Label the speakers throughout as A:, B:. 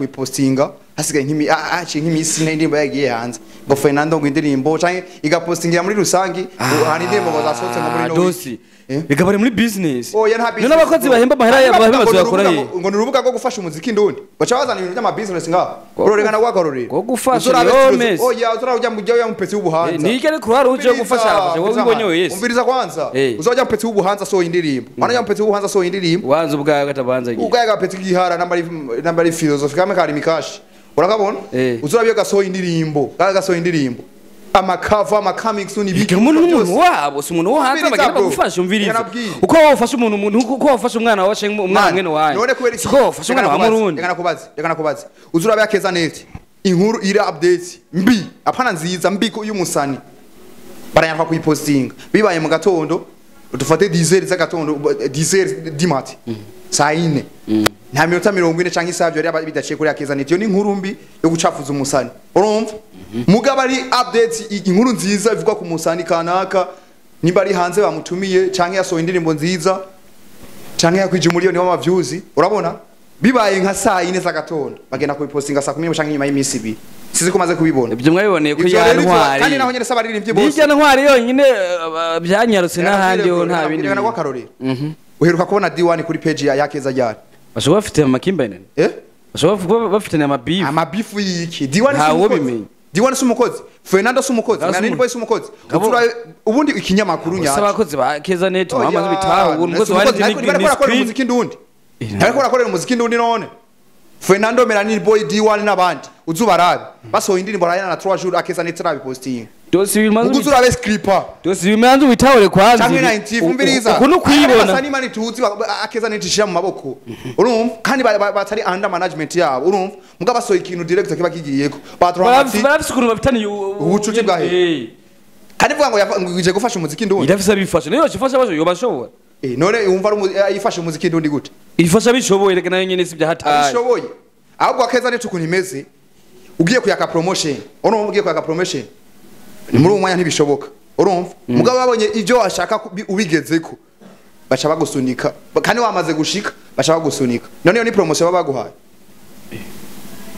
A: Kuyipostinga hasigaye nk'imi haciye nk'imisi ine indirimbo yagiye hanze, ngo Fernando ngo indirimbo canke igapostingira muri rusangi, hari indirimbo ngo zasohotse ngo muri no week.
B: Dosi.
A: Eh?
B: Reka, bari muri business.
A: Oya, nta
B: None abakozi bahemba amahera yabo
A: Hanyuma
B: bahemba
A: bavuga ngo
B: bazoyakora
A: ni
B: he?
A: ngo ni urubuga rwo gufasha umuziki ndundi, baca bazana ibintu by'ama business ngaho. Uroregana rwakarorero.
B: Rwo gufasha, yo Messi.
A: Oya, uzora ujya mu jya mu pesi w'ubuhanza.
B: Ni iki ariko hari uje gufasha afasha wowe ubonye wese.
A: Umviriza kwanza.
B: Eh.
A: Uzajya mu pesi w'ubuhanza asohoye indirimbo, wana mu pesi w'ubuhanza asohoye indirimbo.
B: Wanza ubwawe katabanza giye.
A: Ubwaye gapeti gihara nambari nambari philosophy kamwe kari mikashi, urakabona?
B: Eh.
A: Uzora gasohoye indirimbo, gasohoye indirimbo, amakava, ama coming soon, ibiki.
B: Igihe umuntu n'umuntu wabo si umuntu wo hanze
A: Umviriza,
B: bagenda
A: bro.
B: bagufasha, umviriza.
A: Yarabwiye.
B: Uko wofasha umuntu uko wofasha umwana wawe canke umwana
A: Man,
B: mwene wanyu.
A: None kubera iki?
B: Siko wofasha umwana wa Murundi.
A: Reka nakubaze, reka nakubaze. Uzura Akeza Net, inkuru iri update mbi, apana nziza, mbi ko y'umusani, barayanga kuyipostinga. Bibaye mu gatondo, dufate 10h z'agatondo, 10h du mat, saa 4, nta minota 40 canke isaha vyari bidaciye kuri Akeza Net. Iyo ni inkuru mbi yo gucafuza umusani, urumva? Mugabo ari update, inkuru nziza ivugwa ku musani kanaka, nimba ari hanze bamutumiye, canke yasohoye indirimbo nziza, canke yakwije umuriyoni w'ama views, urabona? Bibaye nka saa 4 z'agatondo, bagenda kubipostinga saa 10 canke nyuma y'iminsi 2. Sizi ko maze kubibona.
B: Ibyo mwabiboneye ko
A: Ivyo
B: ya
A: rero
B: ntwari.
A: Kandi naho nyene saba aririmbyi bose.
B: Nijya ntwari yonyine, byanyarutse n'ahandi ho nta bindi.
A: Reka
B: Bintu.
A: akarorero. Uheruka kubona D1 kuri page ya Yakeza ryari?
B: Bashobora bafite amakimbirane.
A: Eh.
B: Bashobora kuba bafitanye amabifu.
A: Amabifu yiki? D1
B: Ntawe
A: si umukozi?
B: ubimenya.
A: D1 si umukozi? Fernando si umukozi?
B: Nta si
A: Manini Boy si umukozi? Ubundi ikinyamakuru
B: Ese
A: nyaco.
B: abakozi ba Keza Net bamaze bitaho umukozi wa
A: Ariko bariko barakorera umuziki ndundi. Ariko barakorera umuziki ndundi. None Fernando, Melanie Boy, D1 n'abandi, uzubarabe basohoye indirimbo arayana na 3 jours, Akeza Net arabipostinga.
B: Dosi bimaze.
A: Uguze urabe scripper.
B: Dosi bimaze witahore kwanza.
A: Canke 90, umviriza.
B: Ukuntu kwibona.
A: Abasani mani tuzi Akeza Net ishira mu maboko, urumva? Kandi batari under management yabo, urumva? Mugabo basohoye ikintu direct kiba kigiyeko batromati.
B: Barafise ukuntu bafitaniye
A: Ubucuti bwa he? Kandi vuga ngo ngo ije gufasha umuziki ndundi.
B: Irafise abifasha niyo ifasha basho yobashobora.
A: Eh, none wumva ari yifashe umuziki ndundi gute?
B: Ifasha bishoboye, reka nayo nyene si byahatari.
A: Abishoboye. Ahubwo Akeza Net ukuntu imeze, ugiye kuyaka promotion, urumva? Ugiye kuyaka promotion ni muri uwo mwanya ntibishoboka, urumva? Mugabo babonye ibyo washaka ubigezeko, baca bagusunika. Kandi wamaze gushika baca bagusunika. None iyo ni promotion baba baguhaye,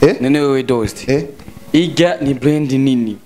A: eh?
B: None wewe Dosti,
A: Eh.
B: irya ni brand nini.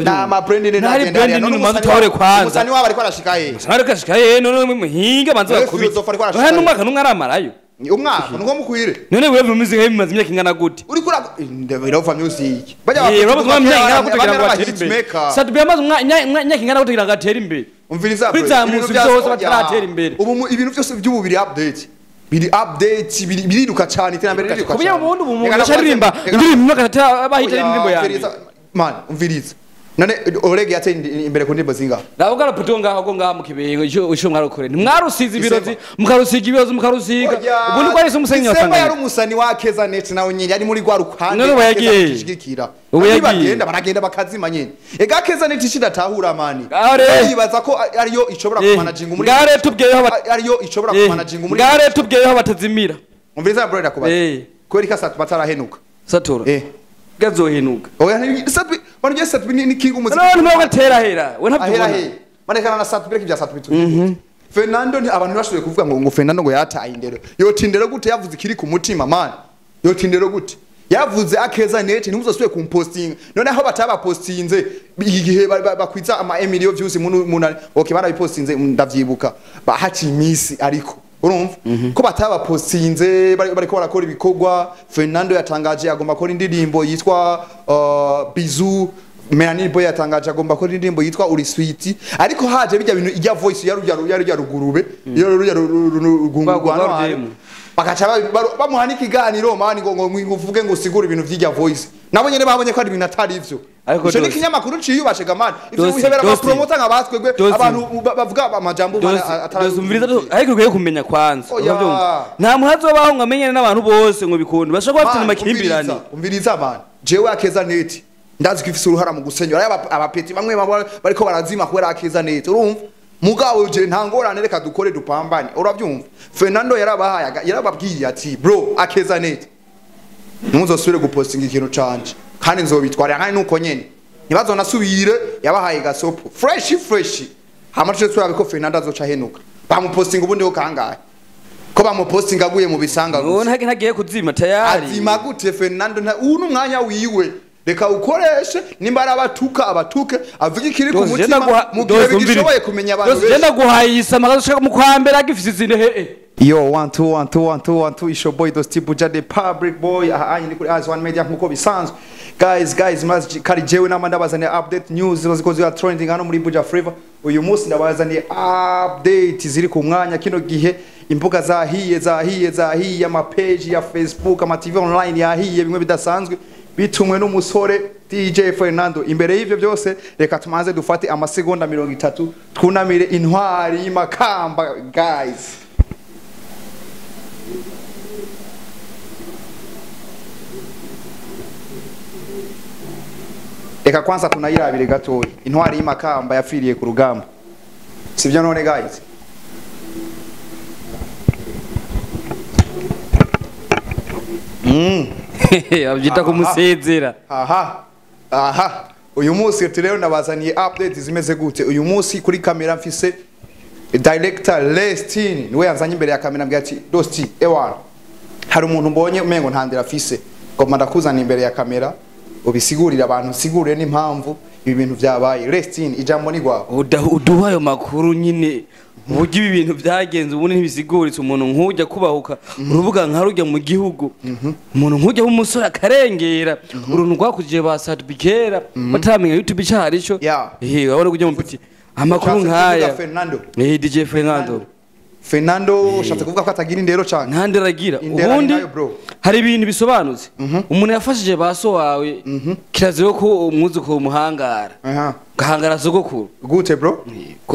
A: Na ma brand nini?
B: Ntari brand nini, umaze utahore kwanza.
A: Umusani wabo ariko arashika he?
B: Ariko kashika ye none muhinga banza
A: Wewe
B: bakubita.
A: philosophe ariko arashika
B: Oya,
A: he?
B: n'umwaka n'umwe aramarayo.
A: Umwaka nuko mukwire.
B: None wewe music bimaze imyaka ingana gute?
A: Uriko ura Love Music bajya.
B: Eh, urabona imyaka ingana gute kugira ngo atere imbere?
A: Hitmaker.
B: Satubi amaze imyaka ingana gute kugira ngo atere imbere?
A: Umviriza,
B: Kuri
A: bro.
B: za
A: Ibintu
B: muzi
A: byose
B: byose bataratera imbere.
A: Ubu ibintu byose by'ubu biri update, biri update, biriruka cyane, iterambere ririruka
B: Kuburyo
A: cyane.
B: ubundi ubu umuntu
A: Reka nakubaze-
B: aririmba indirimbo imyaka 3 bahita
A: Oya,
B: indirimbo yanjye.
A: umviriza, man, umviriza. None Oreg yateye imbere ku ndirimbo zingahe?
B: Ndavuga raputo ngaho ko ngaho mu Kibengo ico mwarukore ntimwarusize ibirozi, mukarusiga ibirozi, mukarusiga. Ubu niko ari umusenyi
A: December yari
B: wasanganye.
A: umusani wa Keza Net, nawe nyine yari muri rwa ruhande.
B: None ubu yagiye.
A: Ishigikira.
B: Ubu yagiye.
A: Bagenda baragenda bakazima nyine. Ega Keza Net ishidatahura, mani.
B: Ngare.
A: Yibaza ko ariyo ishobora kumanaginga muri
B: Ngare tubwiyeho
A: ariyo ishobora kumanaginga muri
B: ngare tubwiyeho batazimira.
A: Umviriza, bro, ndakubaza.
B: Eh.
A: Kubera ko Sat batarahenuka.
B: Satura.
A: Eh.
B: Gazohenuka.
A: Oya, Sat bano je Sat ni king umuziki.
B: None ntabwo atera hera we ntabyo
A: Ahera
B: ubona.
A: he? Manekana na Sat break bya Sat bitu. Fernando ni abantu bashoboye kuvuga ngo Fernando ngo yataye indero. Yotindero gute yavuze ikiri ku mutima, man? Yotindero gute? Yavuze Akeza Net ntimuzosubire kumpostinga. None aho batabapostinze igihe bakwiza ama million views mu okay, barabipostinze ndavyibuka. Bahaci imisi, ariko urumva ko batabapostinze bariko barakora ibikorwa. Fernando yatangaje agomba gukora indirimbo yitwa Bizu. Melanie Boy yatangaje agomba gukora indirimbo yitwa Uri Sweet, ariko haje bijya bintu ijya voice ya rujya rujya rujya rugurube ya rujya rugungu
B: Rwa
A: rwa Ntwari.
B: rudemu.
A: Bakaca bamuha n'ikiganiro, mani, ngo uvuge ngo usigure ibintu vy'ijya voice. Nabo nyene babonye ko ari ibintu atari ivyo.
B: Ariko
A: Ico ni
B: Dosi.
A: ikinyamakuru ciyubashe ga, mani, ivyo
B: Dosi,
A: bihebera
B: Dosi.
A: abapromota nka batwebwe.
B: Dosi.
A: Abantu bavuga amajambo mani, atari.
B: Dosi, umviriza, ariko ukwiye kumenya kwanza.
A: Oya.
B: Urabyumva? Nta muntu azobaho ngo amenyane n'abantu bose ngo bikunde, bashobora kuba bafitanye
A: Man,
B: amakimbirane.
A: umviriza, man, jewe Akeza Net ndazi ko ifise uruhara mu gusenyura abapeti bamwe bamwe bariko barazima kubera Akeza Net, urumva? Mugabo je nta ngorane, reka dukore dupambane, urabyumva? Fernando yarabahaye yarababwiye ati: "Bro, Akeza Net ntuzosubire gupostinga ikintu canje kandi nzobitwarira." Kandi nuko nyene ntibazonasubire, yabahaye gasopo fresh fresh. Hama tuce turabe ko Fernando azoca ahenuka. Bamupostinga ubundi ho kangahe? Ko bamupostinga aguye mu bisanga gusa.
B: None ntagiye kuzima tayari.
A: Azima gute Fernando? Uyu n'umwanya wiwe. Reka ukoreshe, nimba ari abatuka abatuke, avuge ikiri ku mutima mu gihe bigishoboye kumenya abantu
B: benshi. Genda guhaye isama gazoshaka mu kwambera agifise izine he.
A: Yo 1 2 1 2 1 2 1 2, it's your boy Dosti Buja the public boy. Aha ni kuri As One Media nkuko bisanzwe. Guys mazi kari jewe nama ndabazaniye update news ziko ziba trending hano muri Buja Flavor. Uyu munsi ndabazaniye update ziri ku mwanya kino gihe. Imbuga zahiye zahiye zahiye, ama page ya Facebook, ama TV online yahiye bimwe bidasanzwe bitumwe n'umusore DJ Fernando. Imbere y'ivyo byose reka tumanze dufate amasegonda 30 twunamire intwari y'Imakamba guys. Reka kwanza tunayirabire gatoyi intwari y'Imakamba yapfiriye ku rugamba, sivyo none guys?
B: Abyita kumusezera.
A: Aha. Uyu munsi rero ndabazaniye update zimeze gute. Uyu munsi kuri kamera mfise director Lestine, niwe yanzanye imbere ya kamera mbwira ati Dosti ewana, hari umuntu mbonye umengo ntandira afise, ngoma ndakuzana imbere ya kamera ubisigurira abantu, sigurire n'impamvu ibi bintu byabaye. Lestine, ijambo ni gwawe.
B: Uduha ayo makuru nyine uburyo ibi bintu byagenze ubundi ntibisiguritse. Umuntu nk'ujya kubahuka urubuga nka rujya mu gihugu, umuntu nk'ujya w'umusore akarengera uruntu rwakujije ba Sadbikera bataramenya YouTube icari cyo. Urabona kujya mu piti amakuru nkaya DJ Fernando.
A: Fernando ushatse kuvuga ko atagira indero cyane?
B: Nta ndero agira. Ubundi hari ibintu bisobanutse. Umuntu yafashije baso wawe kirazira ko umwuzukuru umuhangara. Gahangara sogokuru.
A: Gute bro?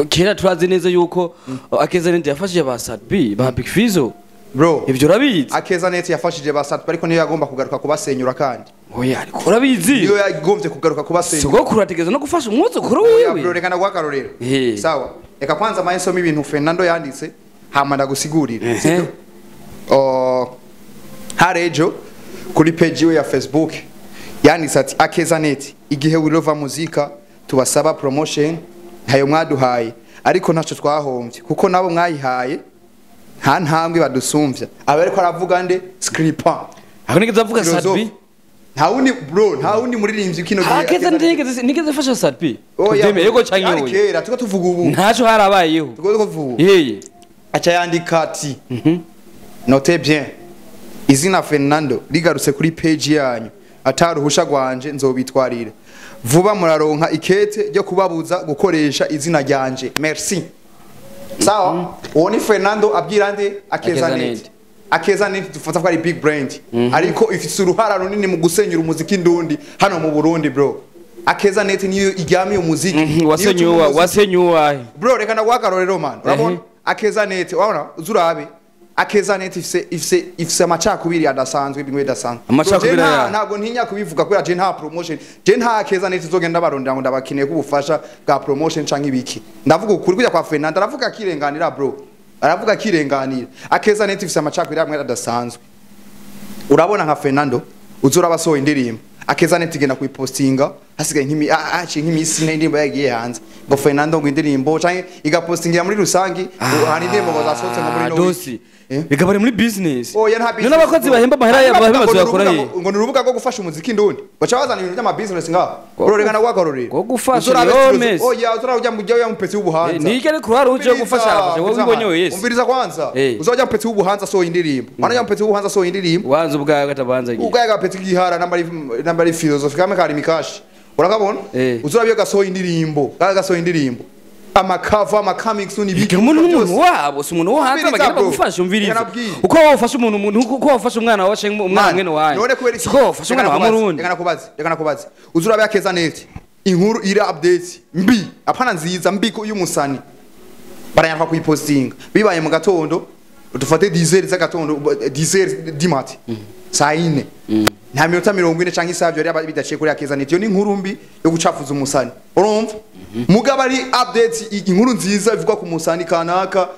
B: Kera turazi neza yuko Akeza Net yafashije ba Sadbi, ba Big Fizo.
A: Bro,
B: ivyo urabizi.
A: Akeza Net yafashije ba Sadbi ariko niyo yagomba kugaruka kubasenyura kandi.
B: Oya, ariko urabizi.
A: Niyo yagombye kugaruka kubasenyura.
B: Sogokuru ategeza no gufasha umwuzukuru wiwe.
A: Bro, reka naguhakarorera. Sawa. Reka kwanza mayisomo ibintu Fernando yanditse hama ndagusigurira. Sibyo? Harejo kuri page yiwe ya Facebook yanditse ati Akeza Net igihe we love muzika tubasaba promotion ntayo mwaduhaye ariko ntaco twahombye kuko nabo mwayihaye nta ntambwe badusumvya. Aba ariko aravuga nde scripa.
B: Aho nigeze avuga Sadbi.
A: Nta wundi bro, nta wundi muririmbyi kino gihe.
B: Akeza nigeze fasha Sadbi. Tudeme yego canke
A: oya. Kera tuko tuvuga ubu.
B: Ntaco harabayeho.
A: Tuko tuvuga ubu.
B: Yeye.
A: Acha yandika ati note bien izina Fernando rigarutse kuri page yanyu ataruhusha gwanje nzobitwarira vuba, muraronka ikete ryo kubabuza gukoresha izina ryanje, merci. Sawa, uwo ni Fernando abwira nde? Akeza Net. Akeza Net dufata ko ari big brand ariko ifite uruhara runini mu gusenyura umuziki ndundi hano mu Burundi bro. Akeza Net niyo iryamiye umuziki.
B: Wasenyuwa
A: bro, reka ndaguhakarorero man. Urabona Akeza Net, urabona uzurabe Akeza Net ifise amacakubiri adasanzwe bimwe bidasanzwe.
B: Amacakubiri
A: ntabwo ntinya kubivuga kubera je nta promotion, je nta Akeza Net izogenda barondera ngo ndabakeneye kubufasha bwa promotion canke ibiki. Ndavuga ukuri kujya kwa Fernando aravuga akirenganira bro, aravuga akirenganira. Akeza Net ifise amacakubiri amwe adasanzwe. Urabona nka Fernando uzura basohoye indirimbo, Akeza Net igenda kuyipostinga hasigaye nk'imi aci nk'imisi n'indirimbo yagiye hanze ngo Fernando ngo indirimbo canke igapostingira muri rusangi hari indirimbo ngo zasohotse ngo muri no
B: dosi bigabare muri business.
A: Oya nta business.
B: None abakozi bahemba amahera yabo bahemba bakora he?
A: Ngo ni urubuga rwo gufasha umuziki ndundi baca bazana ibintu by'ama business ngaho. Bro, reka naguhakarorera.
B: Go gufasha yo mesi.
A: Oya uzura ujya mu jya mu peti w'ubuhanza.
B: Nige ariko hari uje gufasha abafasha wowe ubonye wese.
A: Umviriza kwanza. Uzajya mu peti w'ubuhanza so indirimbo. Wana mu peti w'ubuhanza so indirimbo.
B: Wanza ubwawe gatabanza giye.
A: Ubwawe gapeti gihara nambari philosophy kame kari mikashi. Urakabona? Uzura byo gasohoye indirimbo. Gasohoye indirimbo. Amakava amakamix n'ibiki.
B: Umuntu wabo si umuntu wo hanze bagenda bagufasha umviriza. Uko wofasha umuntu uko wofasha umwana wawe canke umwana mwene wawe.
A: None kubera iki?
B: Uko wofasha umwana wa Murundi.
A: Reka nakubaze. Uzura bya Akeza Net. Inkuru iri update mbi, apana nziza mbi ko y'umusani. Baranyaka kuyipostinga. Bibaye mu gatondo dufate 10h z'agatondo 10h dimati. Saa 4. Nta minota 40 canke isavyo yari bidaciye kuri Akeza Net. Yo ni inkuru mbi yo gucafuza umusani. Urumva? Mugabo ari update inkuru nziza ivugwa ku musani kanaka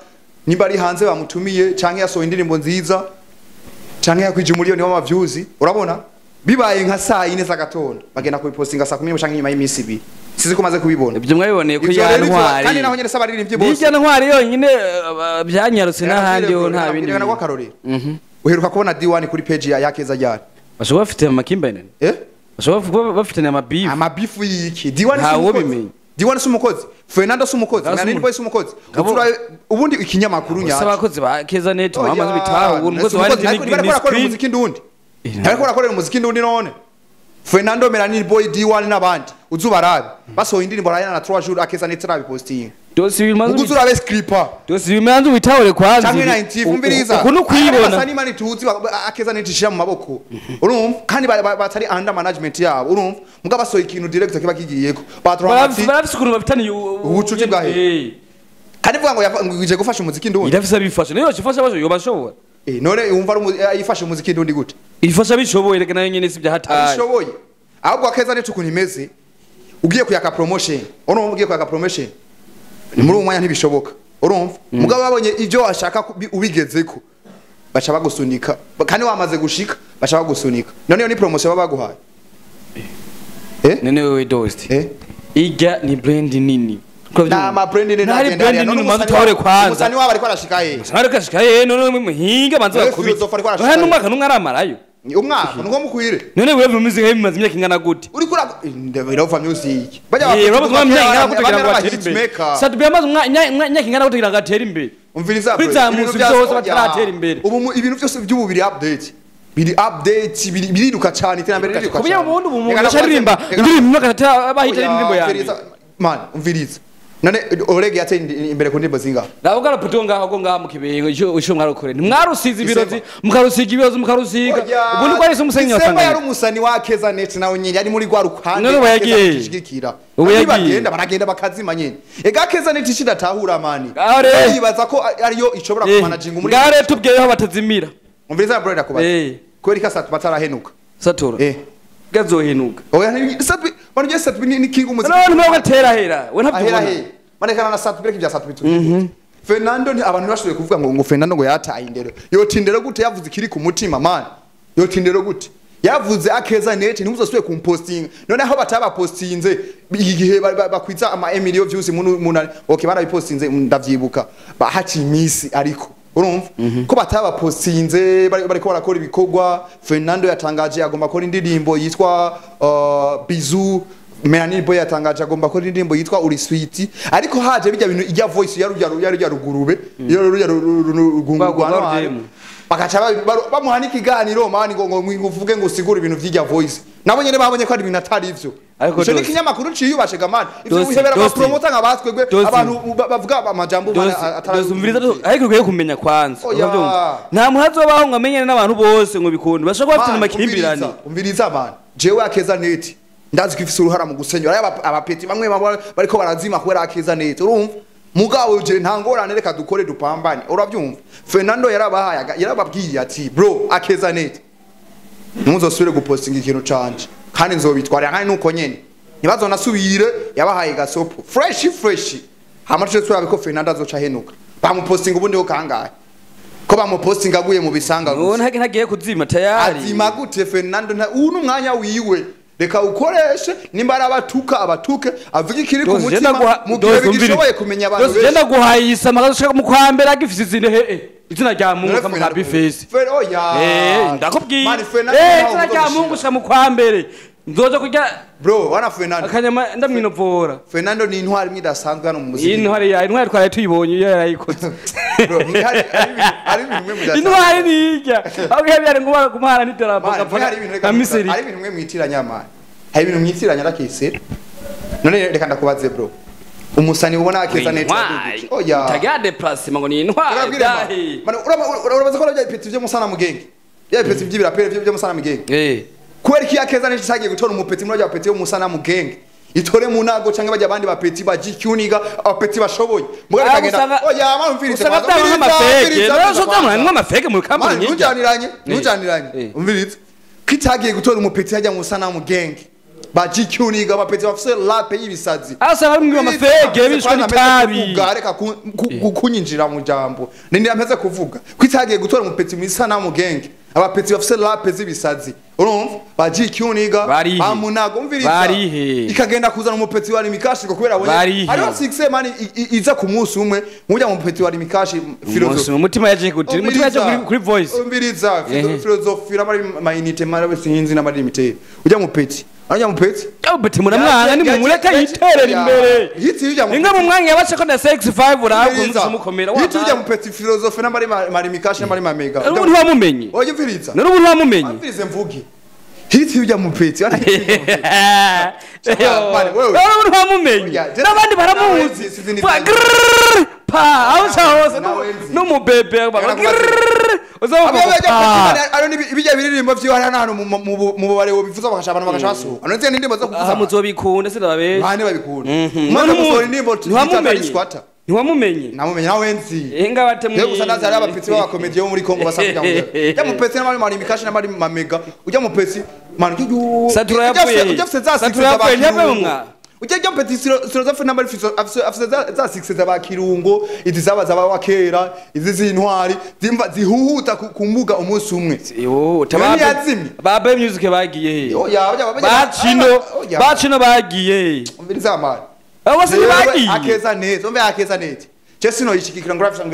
A: nimba ari hanze bamutumiye canke yasohoye indirimbo nziza canke yakwije umuriyoni w'ama views, urabona? Bibaye nka saa 4 z'agatondo bagenda kubipostinga saa 10 canke nyuma y'imisi ibiri. Sizi ko maze kubibona.
B: Ibyo mwabiboneye ko
A: Ivyo
B: ya
A: rero ivyo-
B: ntwari.
A: Kandi naho nyene s'abaririmbyi bose.
B: Nijya ntwari yonyine byanyarutse n'ahandi ho nta bindi.
A: Reka
B: Bintu.
A: akarorero. Uheruka kubona D1 kuri page ya Yakeza ryari?
B: Bashobora bafite amakimbirane.
A: Eh?
B: Bashobora kuba bafitanye amabifu.
A: Amabifu yiki? D1 si
B: Ntawe
A: umukozi.
B: ubimenya.
A: D1 si umukozi. Fernando si umukozi.
B: Ntawe si
A: Manini Boy si umukozi.
B: Ngabo-
A: Ubundi ikinyamakuru
B: Gusa
A: nyaco.
B: abakozi ba Keza Net
A: Oya,
B: bamaze bitahura umukozi wa
A: umukozi, ariko
B: ni
A: bariko barakorera
B: screen.
A: umuziki ndundi. Bariko barakorera umuziki ndundi none. Fernando, Melanini Boy, D1 n'abandi. Uzubarabe. Basohoye indirimbo rayana na 3 jours Akeza Net arabipostinga.
B: Dosi bimaze
A: Ugu urabe scripper.
B: Dosi bimaze witahore kwanza.
A: Canke 90 umviriza.
B: Ukuntu kwibona.
A: Asa n'imana tuzi Akeza Net ishira mu maboko. Urumva? Kandi batari under management yabo. Urumva? Mugabo basohoye ikintu direct kiba kigiyeko. Batramati.
B: Barafise ukuntu bafitaniye
A: Ubucuti bwa he? Kandi vuga ngo ngo ije gufasha umuziki ndundi.
B: Irafise abifasha. Niyo yofasha basho yobashobora.
A: Eh, none wumva ari yifashe umuziki ndundi gute?
B: Ifasha bishoboye reka nayo nyene si byahataye.
A: Abishoboye. Ahubwo Akeza Net ukuntu imeze, ugiye kuyaka promotion, urumva, ugiye kuyaka promotion muri uwo mwanya ntibishoboka, urumva? Mugabo babonye ibyo washaka ubigezeko baca bagusunika. Kandi wamaze gushika baca bagusunika. None iyo ni promotion baba baguhaye, eh?
B: None wewe Dosti.
A: Eh.
B: Ijya ni brand nini.
A: Na ma brand nini?
B: Ntari brand nini, umanza utahore kwanza.
A: Umusani wabo ariko arashika he?
B: Ariko ashika ye none muhinga banza
A: Wewe
B: bakubita.
A: Philosophe ariko arashika
B: Oya
A: ye.
B: n'umwaka n'umwe aramarayo.
A: Umwaka nuko mukwire.
B: None wewe music bimaze imyaka ingana gute?
A: Uriko ura Irova Music bajya.
B: Eh, urabaza umwaka ingana gute kugira ngo batere imbere?
A: Hitmaker.
B: Satubi amaze imyaka ingana gute kugira ngo atere imbere?
A: Umviriza bro,
B: Kwizamutsa
A: ibintu bya-
B: byose bataratera imbere.
A: Ubu ibintu byose by'ubu biri update, biri update, biriruka cyane, iterambere ririruka
B: Kuburyo
A: cyane.
B: ubundi ubu umuntu
A: Reka
B: aca aririmba indirimbo imwe agahita bahita
A: Oya,
B: indirimbo ya mbere.
A: umviriza, man, umviriza. None Oreg yateye imbere ku ndirimbo zingahe?
B: Ndavuga raputo ngaho ko ngaho mu Kibengo ico mwarukore ntimwarusize ibirozi
A: December.
B: Mukarusiga ibirozi mukarusiga.
A: Oya,
B: Ubundi ko ari umusenyi
A: December yari
B: wasanganye.
A: umusani wa Keza Net, nawe nyene yari muri rwa ruhande
B: None ubu
A: Akeza
B: yagiye.
A: Net ishigikira.
B: Ubu yagiye.
A: Bagenda baragenda bakazima nyene. Ega Keza Net ishidatahura mani.
B: Are.
A: Yibaza ko ariyo ishobora kumanaginga muri.
B: Ngaho rero tubwiyeho batazimira.
A: Umviriza bro, ndakubaza.
B: Eh.
A: Kubera ko Sat batarahenuka.
B: Satura
A: Eh.
B: gazohenuka.
A: Oya, Sat bano je Sat ni king umuziki.
B: None ntabwo atera hera we
A: Ahera
B: ntabyo.
A: he? Manekana na Sat break bya Sat bitu. Fernando ni abantu bashoboye kuvuga ngo Fernando ngo yataye indero. Yotindero gute yavuze ikiri ku mutima man? Yotindero gute? Yavuze Akeza Net ntimuzosubire kumpostinga. None aho batabapostinze igihe bakwiza ama emilio views mu okay barabipostinze ndavyibuka. Bahaci imisi ariko urumva ko batabapostinze bariko barakora ibikorwa. Fernando yatangaje agomba gukora indirimbo yitwa Bizu. Melanie Boy yatangaje agomba gukora indirimbo yitwa Uri Sweet, ariko haje bijya bintu ijya voice ya rujya rugurube ya rujya rugungu
B: Rwa
A: rwa Ntwari.
B: Rwema.
A: Bakaca bamuha n'ikiganiro mani ngo uvuge ngo usigure ibintu vy'ijya voice, nabo nyene babonye ko ari ibintu atari ivyo.
B: Ariko
A: Ico ni
B: Dosi-
A: ikinyamakuru ciyubashe gamani ivyo
B: Dosi-
A: wihebera
B: Dosi-
A: abapromota nka batwebwe
B: Dosi-
A: abantu bavuga amajambo mani atari.
B: Dosi, umviriza, ariko ukwiye kumenya kwanza.
A: Oya.
B: Urabyumva? Nta muhazi wabaho ngo amenyane n'abantu bose ngo bikunde bashobora kuba bafitanye
A: Man,
B: amakimbirane.
A: umviriza man, jewe Akeza Net ndazi ko ifise uruhara mu gusenyura aba abapeti bamwe baba bariko barazima kubera Akeza Net, urumva? Mugabo je nta ngorane, reka dukore dupambane, urabyumva? Fernando yarabahaye yarababwiye ati bro, Akeza Net ntimuzosubire gupostinga ikintu canje kandi nzobitwarira, kandi nuko nyene ntibazonasubire. Yabahaye gasopo fresh fresh. Hama tuce turabe ko Fernando azoca ahenuka. Bamupostinga ubundi ho kangahe ko bamupostinga aguye mu bisanga gusa?
B: None ntagiye kuzima tayari.
A: Azima gute Fernando? Uyu ni umwanya wiwe, reka ukoreshe. Nimba ari abatuka abatuke, avuge ikiri ku
B: Dosi,
A: mutima mu gihe bigishoboye kumenya abantu.
B: Dosi, genda guhaye isama gazoshaka mu kwa mbere agifise izina he izina rya Mungu kama ka Bifesi.
A: Oya.
B: Eh, ndakubwiye.
A: Mani, Fernando
B: Eh,
A: ntawe
B: izina rya
A: uzomushira.
B: Mungu shaka mu kwa mbere nzoja kurya
A: Bro, wana Fernando.
B: Akanyama ndamwinovora.
A: Fernando ni intwari imwe idasanzwe hano mu muziki.
B: Iyi ntwari ya intwari twari tuyibonye iyo yarayikoze.
A: Bro, hari ibintu bimwe mudasanzwe.
B: Intwari nijya aho byari ngo kumuhara n'idarapo
A: Mani,
B: agapfa
A: hari ibintu reka
B: nka Misiri.
A: hari ibintu mwe mwitiranya mani, hari ibintu mwitiranya rakisera. None reka ndakubaze bro, umusani ubona Akeza Net
B: Intwari.
A: oya
B: Itagira déplacement ngo ni intwari.
A: Urabwira
B: dahi.
A: mani, urabaza ko bya ipeti byo musana mugenge, bya ipeti by'ibirapere byo musana mugenge?
B: Eh.
A: Kubera iki Akeza Net cyagiye gutora umupeti muri bya peti yo musana mugenge itore mu nago canke bajya abandi bapeti bajikyuniga abapeti bashoboye mugabo
B: Ah,
A: kagenda oya mani, umvirize
B: usanga
A: kwanza,
B: byaba
A: umviriza,
B: nk'amafeke
A: umviriza,
B: rero
A: umviriza
B: usanga
A: kwanza.
B: nk'amafeke mu kampani
A: Mani,
B: nyinshi.
A: ntujaniranye, ntujaniranye.
B: Eh.
A: Umvirize kitagiye gutora umupeti hajya mu sanamu gang ba GQ niga abapeti bafise lape y'ibisazi.
B: Asa bamwe amafege bishwe n'itabi.
A: Kuvuga, reka kunyinjira mu jambo nindi mpeze kuvuga ko itagiye gutora umupeti mu isanamu gang, abapeti bafise lape z'ibisazi. Urumva baji kyuniga bamunago umviriza ikagenda kuzana umupetsi wa Rimikashi ngo kubera abonye hariho 6 mani iza ku munsi umwe mujya mu mupetsi wa Rimikashi
B: philosophy umutima yaje kuti umutima yaje kuri voice
A: umviriza philosophy ramari mainite mara sinzi na mari limite ujya mupetsi arya mupetsi
B: ubeti muramwana ni mumureka yiterera imbere inga mu mwanya yabace ko na 65 uraho kumukomera
A: wa yiti ujya mupetsi philosophy na mari mari mikashi na mari mamega
B: ubu ntiwamumenye
A: oya umviriza
B: nari ubu ntiwamumenye
A: umvirize mvuge hiti ujya mupetsi
B: ubu ntiwamumenye n'abandi baramuzi pa aho hose n'umubebe
A: bijya biririmbo vyiwe hariya n'ahantu mu bubare wobivuza bakasha abantu bakasha basuka ano nzi n'indirimbo zo kuvuza
B: muzobikunda sinababesha
A: bane babikunda mwana musohora indirimbo ntiwamumenye
B: ntiwamumenye
A: namumenye nawe nzi
B: inga batemwe
A: yego gusa ndazi hariya abapetsi b'abakomediye bo muri Kongo basa kugira ngo ujya mupetsi n'abari mari mikashi n'abari mamega ujya mupetsi man
B: Satura yapfuye
A: ujya afise za
B: Satura yapfuye ntiyavuye mu mwa
A: ujya mpeti filozofe n'abari afise za six za kirungo izi zaba zaba wakera izi zintwari zimva zihuhuta ku mbuga umunsi umwe
B: yo
A: yazimye
B: babe music bagiye he
A: oya
B: bacino bacino bagiye
A: umviriza amara
B: abo se bagiye
A: akeza neza umve akeza neza je sino yishikikira ngo afise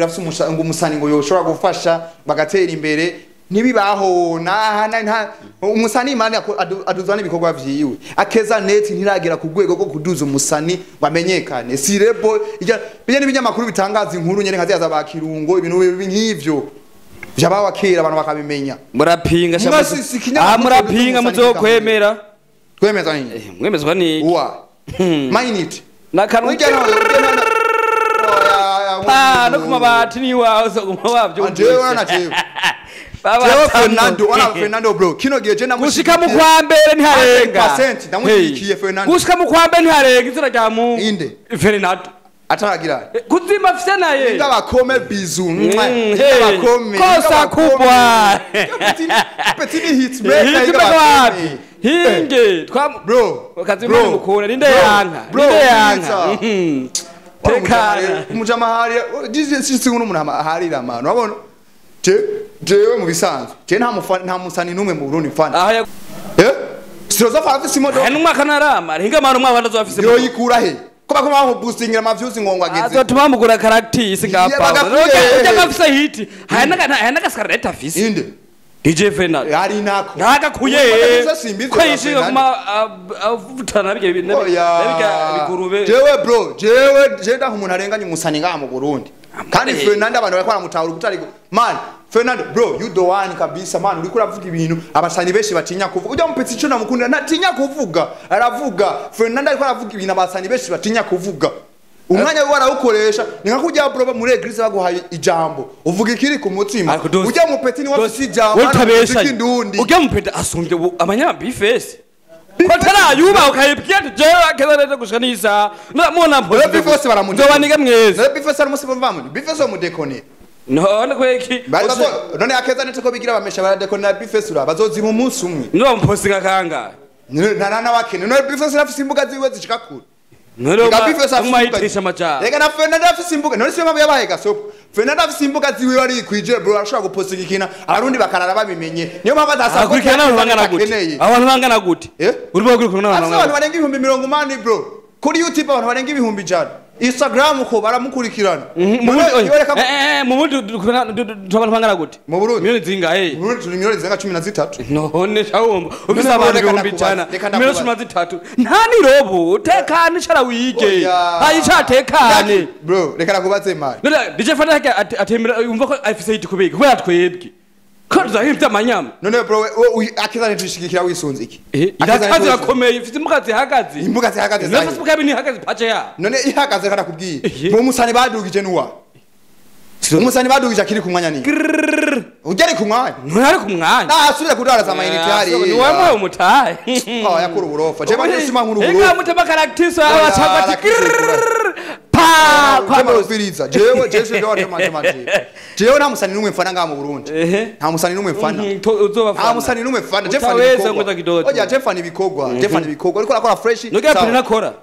A: ngo umusani ngo yoshobora gufasha bagatera imbere nibibaho naha nta umusani imana aduzana ibikorwa vyiwe akeza neti ntiragera ku rwego rwo kuduza umusani bamenyekane si rebo ijya bijya n'ibinyamakuru bitangaza inkuru nyene nka ziyaza bakirungo ibintu nk'ivyo vyabawa kera abantu bakabimenya
B: murapinga murapinga muzokwemera
A: twemeza nini
B: mwemezwa niki
A: uwa mind
B: nakantu pa no kumabati ni wawe uzoguma wavyo
A: jewe na jewe Jewe Fernando, ona Fernando bro. Kino gihe je
B: namushika mu kwa mbere ntiharenga.
A: 100% ndamushikiye Fernando.
B: Gushika mu kwa mbere ntiharenga izina rya mu.
A: Inde.
B: Fernando.
A: Ataragira.
B: Kuzima afise naye.
A: Ndabakome bizu. Ndabakome.
B: Kosa kubwa.
A: Petit hit maker.
B: Hinge.
A: Bro.
B: Kazima mukura ninde yanka. Ninde yanka.
A: Tekana. Umujamahari. Sisi umuntu aharira amano. Wabona? Jewe mu bisanzwe je nta musani numwe mu Burundi mfana
B: aha eh
A: Filozofe afise imodoka
B: n'umwaka narama hinga mara umwaka ndazo afise
A: yo yikura he ko bakoma mu boostingira ama views ngo ageze
B: azotuma mugura character ngapa ujya afise hit haya nakasakareta afise
A: inde
B: DJ Fernando
A: ari nako
B: nagakuye ko yishinga kuma avutana bige bigurube
A: jewe bro jewe je ndaho umuntu arenganye umusani ngaha mu Burundi kandi Fernando abantu bariko baramutahura kutari man Fernando bro you the one kabisa man uriko uravuga ibintu abasani benshi batinya kuvuga ujya mupetsi ico namukundira natinya kuvuga aravuga Fernando ariko aravuga ibintu abasani benshi batinya kuvuga umwanya we warawukoresha ni nka kujya bro muri eglise baguhaye ijambo uvuga ikiri ku mutima ujya mupetsi ni wafise ijambo
B: ujya mupetsi asumbye abanyabifesi kotarayuba ukayibwira jewe akeza gushika nisa mona
A: mpo bifose baramudekona
B: nzobaniga mwese
A: bifose ari musi bamwe bifose mudekone
B: none kweki
A: none akeza nete ko bigira bamesha baradekona bifose ura bazozima umunsi umwe
B: niba mposinga kanga
A: nana nabakene none bifose afise imbuga ziwe zishika kure
B: none umayitisha amaja
A: rega na Fernando afise imbuga none siyo yabaye gasopo Fernando afise imbuga ziwe ari kwije bro arashobora gupostinga ikina abarundi bakarara babimenye niyo mpamvu
B: adasakurikirana abantu bangana gute abantu bangana gute uri bakurikirana
A: abantu bangana barenga 80,000 bro kuri YouTube abantu barenga 100,000 Instagram ko baramukurikirana
B: mu Burundi abantu bangana gute
A: mu Burundi
B: miliyoni zingahe
A: mu Burundi turi miliyoni zinga 13
B: none shawumva ufise abantu 100,000 miliyoni 13 nta nirobo tekane cara wige ayicatekane
A: bro reka nakubaze mari
B: none DJ Fernando atemera yumva ko afise hit kubika kubera twebwe ko tuzahimvya amanyama
A: none bro akeza ntitushigikira wisunze iki
B: irakazi irakomeye ifite imbuga zihagaze
A: imbuga zihagaze
B: zayo Facebook yabi ntihagaze pace ya
A: none ihagaze kana kubwiye mu musani badugije nuwa umusani badugije akiri ku mwanya ni ugere ku mwanya
B: ntari ku mwanya
A: nasubira kudaraza amayinite hari
B: ni wamuhaye umutahe
A: oh yakura uburofa je banje sima nkuru uburofa
B: inga mutema characters abacagwa ati pa
A: kwa mufiriza jewe jewe jewe matemati jewe nta musani numwe mfana ngaha mu Burundi nta musani numwe mfana nta musani numwe mfana je fana ibikorwa oya je fana ibikorwa je fana ibikorwa ariko arakora fresh
B: nuga pili nakora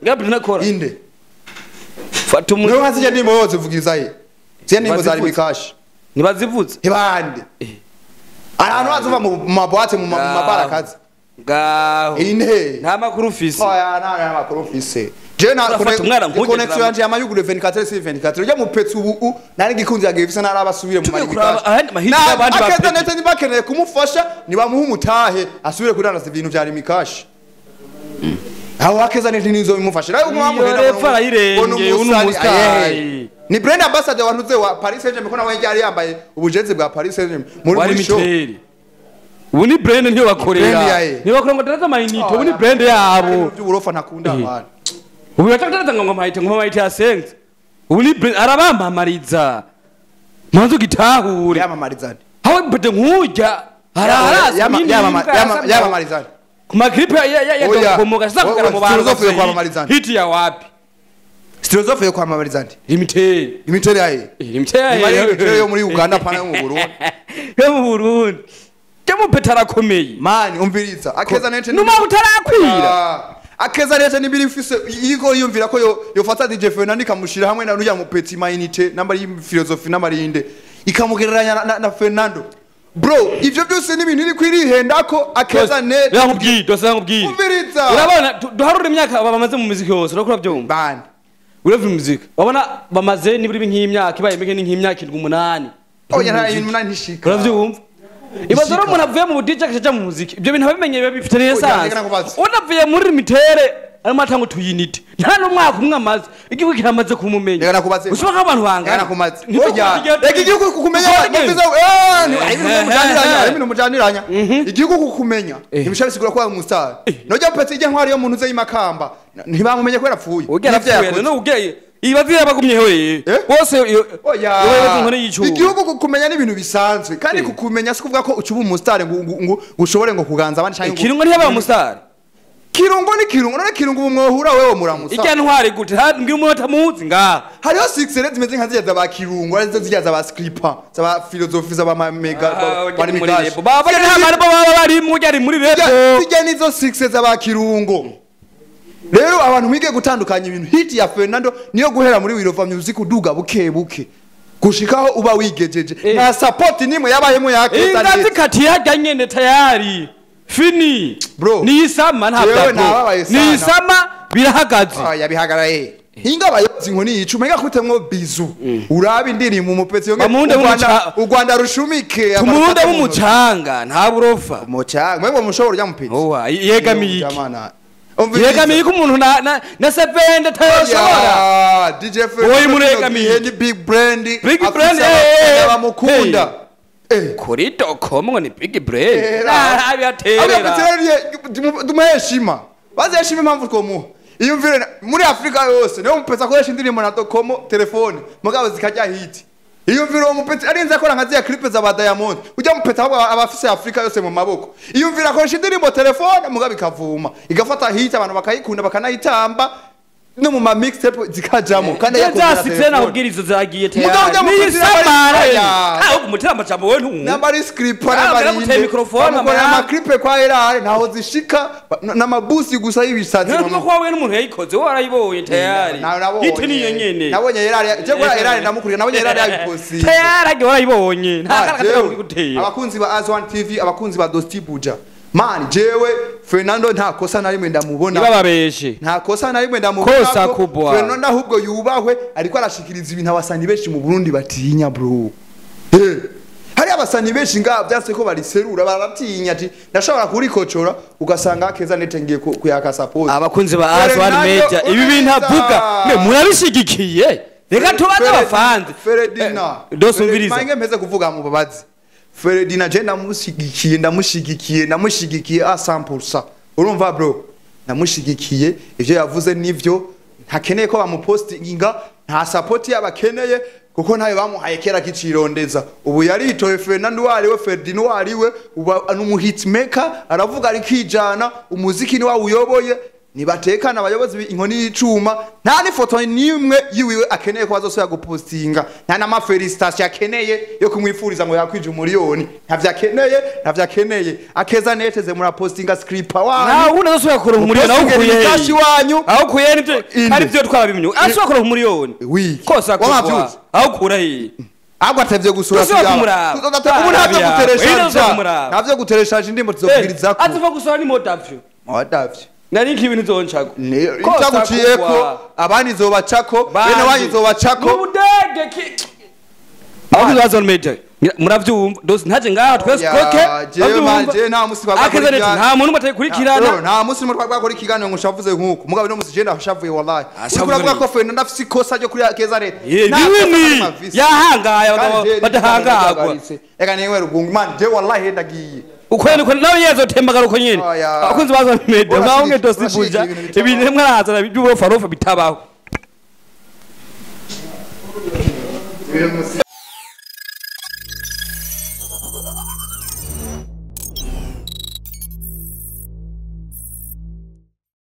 B: nuga pili nakora
A: inde
B: fata umuntu
A: niwe nkazije ndimo yose vugiza ye ziye ndimo zari mikashi
B: nibazivuze
A: ibande Ahantu azova mu maboîte, mu mabarakazi.
B: Ngaho.
A: Ine.
B: Nta makuru ufise.
A: Oya, nta makuru mfise. Je na
B: Urafata umwana nk'ujya
A: connection yanje yamayugure 24/24. Ujya mu petsi ubu nari gikunzi yagiye ifise narabasubire mu
B: Tugiye
A: marimi.
B: kuraba ahandi mahirwe y'abandi ba
A: Akeza
B: petsi.
A: nete nibakeneye kumufasha, nibamuha umutahe asubire kudandaza ibintu vya Rimikashi. Aho Akeza nete nizo bimufasha. Rero
B: Iyo repfa arayirengeye, uno umustar.
A: Ni brand ambassador wantuze wa Paris Saint-Germain, ko nawe yari yambaye ubujezi bwa Paris Saint-Germain muri
B: Wari
A: muri show.
B: miteri. Ubu ni brand niyo bakorera.
A: Brand yaye.
B: Niyo bakorera ngo daraza amayinite, ubu ni brand yabo.
A: By'uburofa ntakunda abantu.
B: Ubu batandaraza ngo mayite, ngo mayite yasenze. Ubu ni brand arabamamariza. Manzu gitahure.
A: Yamamarizane.
B: Hawe bete nkujya hararasa.
A: Yamamarizane.
B: Ku maklipe ya
A: Oya.
B: dokomoka sasa kugara mu bantu.
A: Filozofe yo kwamamarizana.
B: Hiti ya wapi?
A: Filozofe yo kwamamarizane.
B: Limiteri.
A: Imitere yaye.
B: Limiteri.
A: Ni imitere yo muri Uganda pana yo mu Burundi.
B: Yo mu Burundi. Cyo peta arakomeye.
A: Mani umviriza. Akeza nete
B: Numa utarakwira.
A: Akeza nete nibiri mfise yiko yumvira ko yofata DJ Fernando ikamushira hamwe na ruya mu petit mainite namba filozofi n'amarinde ikamugereranya na Fernando. Bro, ivyo byose ni ibintu iri kwirihenda ko Akeza nete.
B: Yakubwiye, dose yakubwiye.
A: Umviriza.
B: Urabona duharure imyaka bamaze mu muziki yose, urakura byumva.
A: Bani.
B: Urevye muziki. Wabona bamaze niburi nk'imyaka ibaye mike nk'imyaka 7-8.
A: Oya, nta 8 ntishika.
B: Uravyumva? Ibazo rero umuntu avuye mu DJ akaja mu muziki. Ibyo bintu abimenye biba bifite neza. Unavuye muri mitere arimo atanga tuyinite. Nta n'umwaka umwe amaze. Igihugu kiramaze kumumenya.
A: Reka nakubaze.
B: Ushobora nk'abantu bangana.
A: Reka nakubaze. Oya, reka igihugu kukumenya. Muviza ibintu mujaniranya. Igihugu kukumenya. Ntibishobora bisigura ko ari umustar. Nojya petse ijya ntwari yo muntu uze yimakamba. Ntibamumenye ko yarapfuye.
B: Ugera apfuye. No ugeye. Ibazi yabagumyeho bose.
A: Oya. Igihugu kukumenya n'ibintu bisanzwe. Kandi kukumenya si kuvuga ko ucuba umustar ngo ushobore ngo kuganza abandi cyangwa
B: Kirungo ntiyaba umustar.
A: Kirungo ni Kirungo, none Kirungo umwohura wewe muramusa.
B: Ijya ntwari gute? Mbwira umuntu atamuzi ngaha.
A: Hariho 6 zimeze nka zirya za Kirungo, arizo zirya za Scripper, za philosophy za mega bari mikashi.
B: Baba nta mari baba bari mu ari muri repo.
A: Zijya nizo 6 za Kirungo. Rero abantu mwige gutandukanya ibintu. Hit ya Fernando niyo guhera muri Wirova Music uduga buke buke. Gushikaho uba wigejeje. Na support nimwe yabayemo yake.
B: Ingazi kati yajya nyene tayari. Fini.
A: Bro.
B: Ni isama nta bwo. Ni isama birahagaze.
A: Oya bihagaraye. Hinga bayozi inkoni yicuma igakutemwo bizu. Urabe indirimbo umupetsi yo u Rwanda rushumike.
B: Tumurundi b'umucanga nta burofa.
A: Umucanga. Mwebwe mushobora urya mupetsi.
B: Owa yegamiye iki? Yegamiye ko umuntu na sevende tayoshobora.
A: DJ Fernando.
B: Oyi
A: ni big brand.
B: Big brand
A: abamukunda.
B: Kuri dokomo ni big brand. Abiyaterera.
A: Dumuheshima. Bazeshima impamvu twomuha. Iyo mvire muri Afrika yose niyo mupetsi akoresha indirimbo na dokomo telefone mugabo zikajya hit. Iyo mvire uwo mupetsi arinze akora nka zya clip za ba Diamond. Ujya mupetsi ahubwo abafise Afrika yose mu maboko. Iyo mvire akoresha indirimbo telefone mugabo ikavuma. Igafata hit abantu bakayikunda bakanayitamba. No mu ma mixtape zikajamo kandi
B: yakoze six na ubwirizo zagiye tayari. Ni samara. Ah umutera amajambo we ntu.
A: Namba ari script namba ari
B: microphone
A: ama clip kwa erare ntaho zishika namabusi gusa y'ibisazi.
B: Ntabwo kwa we n'umuntu yayikoze warayibonye tayari. Hit niyo nyene.
A: Nabonye erare je gora erare ndamukurira nabonye erare yabiposi.
B: Tayari warayibonye. Nta karakata guteye.
A: Abakunzi ba Azwan TV, abakunzi ba Dosti Buja. Man jewe Fernando nta kosa na rimwe ndamubona.
B: Nibababeshe.
A: Nta kosa na rimwe ndamubona.
B: Kosa kubwa.
A: Fernando ahubwo yubahwe ariko arashikiriza ibintu abasani benshi mu Burundi batinya bro. Hari abasani benshi nga byase ko bariserura baratinya ati ndashobora kurikocora ugasanga Akeza nete ngiye kuyaka support.
B: Abakunzi ba Azwan Media ibi bintu avuga mwe murabishigikiye. Reka tubaze abafanzi.
A: Ferdinand.
B: Dosumviriza.
A: Mange mpeze kuvuga mu babazi. Ferdinand je ndamushigikiye a 100%. Urumva bro, ndamushigikiye ivyo yavuze nivyo ntakeneye ko bamupostinga, nta support yabakeneye kuko ntayo bamuhaye kera kicirondeza. Ubu yaritoye Fernando wariwe Ferdinand wariwe ubu n'umu hitmaker aravuga ari kijana umuziki ni wawuyoboye. Nibatekana abayobozi inkoni y'icuma nta nifoto nimwe yiwiwe akeneye ko bazosubira gupostinga, nta na mafelicitation akeneye yo kumwifuriza ngo yakwije umuriyoni, ntavyakeneye. Akeza neteze murapostinga script wanyu
B: nawe unazosubira kuronka umuriyoni aho ukuye
A: kashi wanyu
B: aho ukuye nivyo ari byo twabimye asubira kuronka umuriyoni
A: wiki
B: kosa kubwa aho ukura he
A: Ahubwo atevye gusura.
B: Tusubira kumuraba.
A: Ubu ntavyo
B: Ah,
A: gutereshaje.
B: kumuraba.
A: Ntavyo gutereshaje indimbo tuzokugirizako.
B: Aziva gusora ni modavyo.
A: Wadavyo.
B: Nari nk'ibintu zoncako.
A: Itaguciyeko abandi izobacako, bene wanyu izobacako.
B: Ubudege ki abakozi ba Zone Media muravyumva dose ntaje ngaha twese
A: Ya,
B: koke.
A: jewe man, jewe nta musi twakora
B: Akeza neti
A: ikiganiro.
B: nta muntu batayikurikirana.
A: Bro, nta musi nimwe twakora ikiganiro ngo nshavuze nk'uko mugabo no musi je ndashavuye wallahi.
B: Ashavuye.
A: Uriko uravuga ko Fernando afise ikosa ryo kuri Keza Leta.
B: Ye,
A: Nta kosa
B: biwini
A: arimo afise.
B: yahangaye
A: Kandi
B: abagabo
A: jewe
B: badahangagwa.
A: ndagaritse. Reka niwe rugungu man, je wallahi ndagiye.
B: Uko niko nawe yazotembagara uko nyene.
A: Oya.
B: Abakunzi ba Zone Media
A: Urashigikira-
B: mwawe dose
A: urashigikira
B: buja
A: ibintu bitabaho.
B: ibintu mwarazana by'uburofarofa bitabaho.